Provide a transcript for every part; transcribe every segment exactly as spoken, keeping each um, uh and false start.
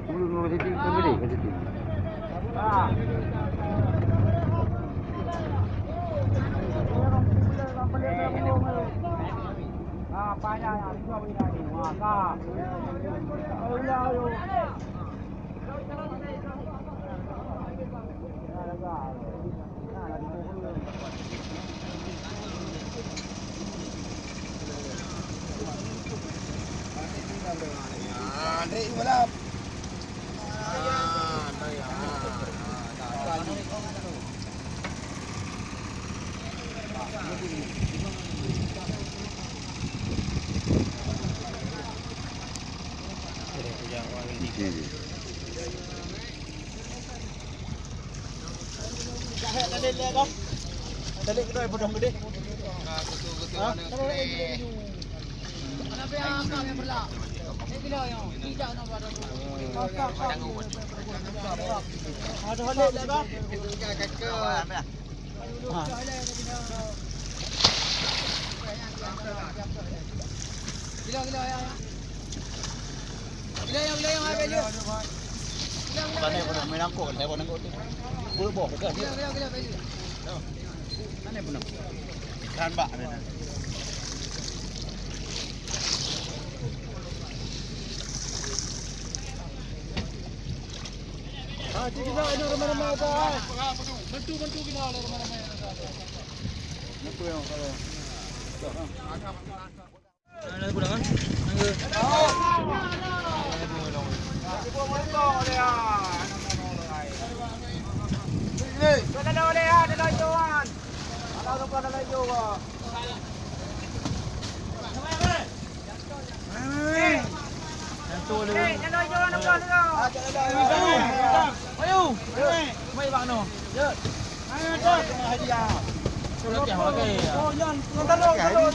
Dulu, dulu, situ, kan gede, kan situ.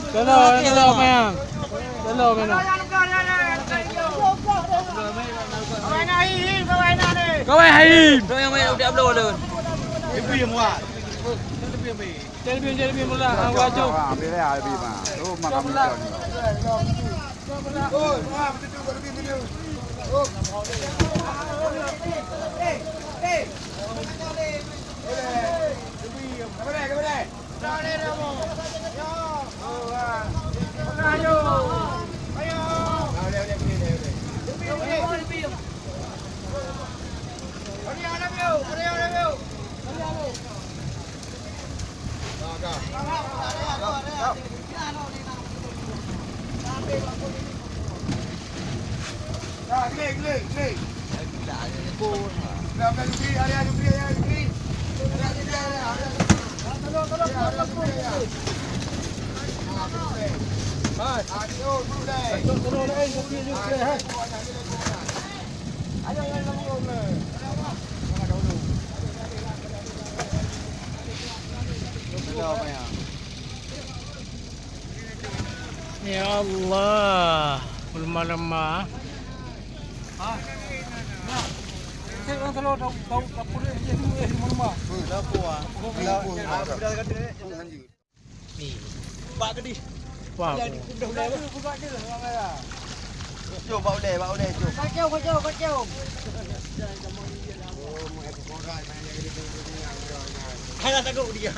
Tolong, tolong, Mayang. Tolong, Mayang. Kawai Haim. Jelebin, jelebin bola. Ah, wajib. Ah, ambil ya, lebih mah. Oh, makan bola. Ya Allah, lemah-lemah. Ni, bak gedih. Wah. Jom, bak ulèe, bak ulèe, jom. Kacau, kacau, kacau. Hai, dah takut dia.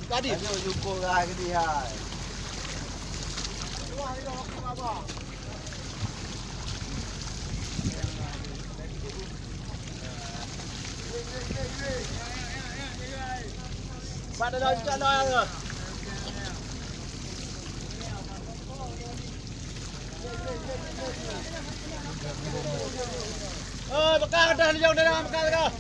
Tadi. Ayo, jumpa orang ke dia. Eh, bekas dah lejong dah, bekas dah.